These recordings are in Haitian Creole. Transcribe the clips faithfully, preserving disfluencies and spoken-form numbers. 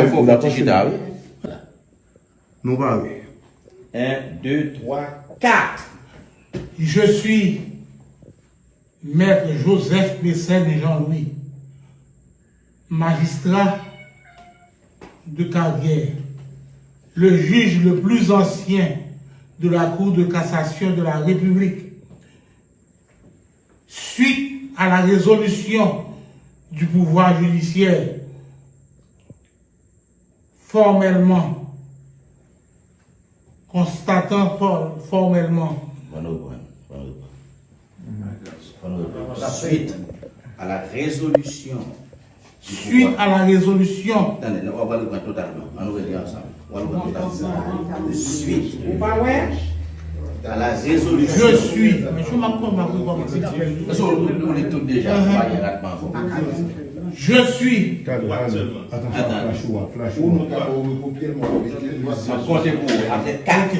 Fò w fè ti chita, wi. Nou pare. Un, deux, trois, quatre. Je suis Maître Joseph Mécène Jean-Louis, magistrat de carrière, le juge le plus ancien de la Cour de cassation de la République, suite à la résolution du pouvoir judiciaire formellement, constatant for- formellement. Fò n reprann, fò n reprann. Fò n reprann. Suite à la résolution. Suite à la résolution. Tande, nou pral reprann totalman. Ann nou rele ansanm. Pral reprann totalman. Suite. Ou pa wè? À la résolution. Je suis. Men jou m ap pran, m ap rekòmanse. Èske ou, ou li tout deja? Ou pa gen ratman ankò. Je suis. Talè, talè. Atann, atann, flash ou a, flash ou a. M ap konte pou ou. Apre kat. Ok.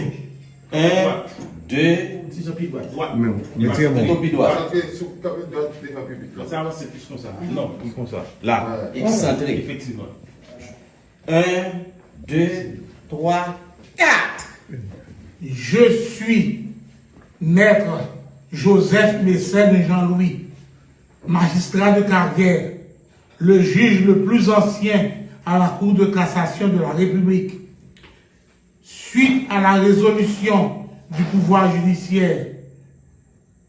Un, deux. Ti jan pi dwat. Dwat. Men, mete yon pi dwat. Sa avanse plis konsa. Non, plis konsa. La. Eksantre. Efektivman. Un, deux, trois, quatre. Je suis Maître Joseph Mécène Jean-Louis, magistrat de carrière, le juge le plus ancien à la Cour de cassation de la République. Suite à la résolution du pouvoir judiciaire,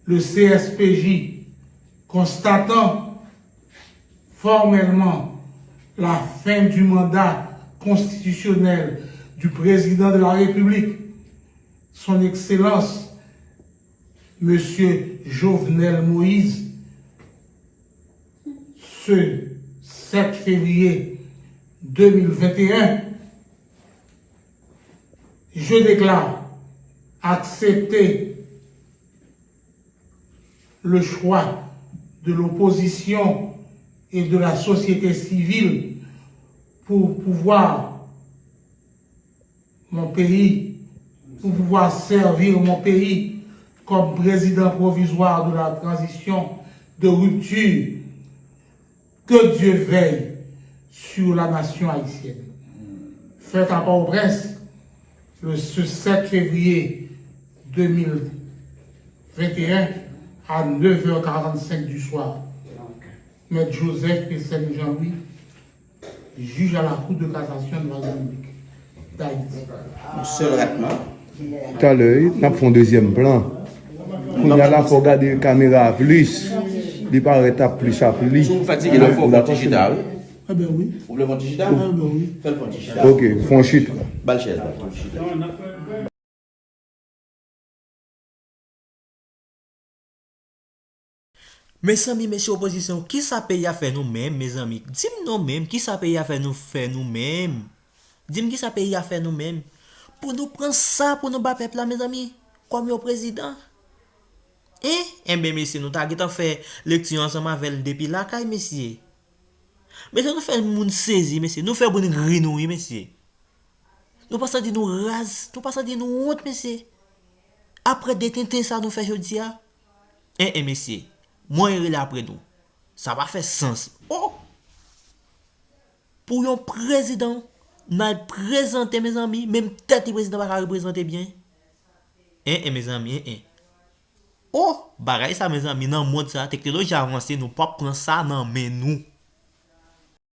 le C S P J, constatant formellement la fin du mandat constitutionnel du président de la République, son Excellence, Monsieur Jovenel Moïse, ce sept février deux mille vingt et un, je déclare accepter le choix de l'opposition et de la société civile pour pouvoir mon pays, pour pouvoir servir mon pays comme président provisoire de la transition de rupture. Que Dieu veille sur la nation haïtienne. Fèt a Pòtoprens, le, ce sept février deux mille vingt et un, à neuf heures quarante-cinq du soir. Maître Joseph Mécène Jean-Louis, juge à la Cour de cassation de la République d'Haïti. Yon sèl ratman. Talè, wi, n ap fè yon dezyèm plan. Kounye a la, fò w gade kamera a plis. Li parèt ap plis a plis. Si w fatige la, fò w fè yon ti chita, wi. Enben wi. Ou vle fè yon ti chita? Enben wi. Fè l fè yon ti chita. Ok, fè yon chita. Ba l chèz la, fè yon ti chita. Mezanmi, mesye opozisyon, kisa peyi a fè nou menm, mezanmi? Di m non menm, kisa peyi a fè nou, fè nou menm? Di m kisa peyi a fè nou menm? Pou nou pran sa, pou nou ba pèp la, mezanmi, kòm yon prezidan? Hein? Enben, mesye, nou ta gentan fè lekti ansanm avè l depi lakay, mesye. Mesye, nou fè moun sezi, mesye. Nou fè moun ri nou, wi, mesye. Nou pa santi nou raz, nou pa santi nou wont, mesye. Apre de tenten sa nou fè jodi a, en, en, mesye, mwen rele apre nou. Sa pa fè sans. Oh! Pou yon prezidan, n al prezante, mezanmi, menm tèt li prezidan pa ka reprezante byen. En, en, mezanmi, en, en. Oh, bagay sa, mezanmi, nan mond sa, teknoloji avanse, nou p ap pran sa nan men nou.